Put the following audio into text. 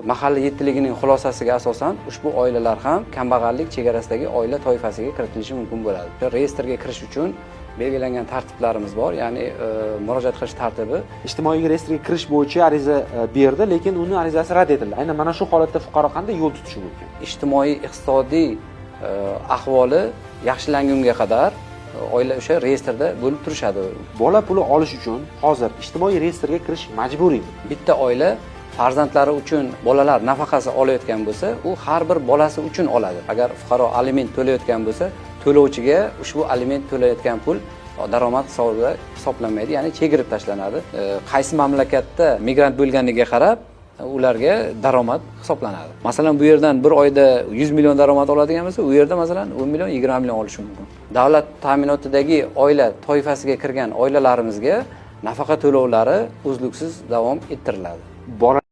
Mahalla yettiligining xulosasiga asosan ushbu oilalar ham kambag'allik chegarasidagi oila toifasiga kiritilishi mumkin bo'ladi. Reyestrga kirish uchun belgilangan tartiblarimiz bor, ya'ni murojaat qilish tartibi. Ijtimoiy reyestrga kirish bo'yicha ariza berdi, lekin uni arizasi rad etildi. Aynan mana shu holatda fuqaro qanday yo'l tutishi mumkin? Ijtimoiy iqtisodiy ahvoli yaxshilangunga qadar oila o'sha reyestrda bo'lib turishadi. Bola puli olish uchun hozir ijtimoiy reyestrga kirish majburiymi? Bitta oila farzandlari uchun bolalar nafaqasi olayotgan bo'lsa, u har bir bolasi uchun oladi. Agar fuqaro aliment to'layotgan bo'lsa, to'lovchiga ushbu aliment to'layotgan pul daromad hisobida hisoblanmaydi, ya'ni chegirib tashlanadi. Qaysi mamlakatda migrant bo'lganiga qarab ularga daromad hisoblanadi. Masalan, bu yerdan bir oyda 100 million daromad oladigan bo'lsa, u yerda, masalan, 10 million, 20 million olishi mumkin. Davlat ta'minotidagi oila toifasiga kirgan oilalarimizga nafaqa to'lovlari uzluksiz davom ettiriladi. Bola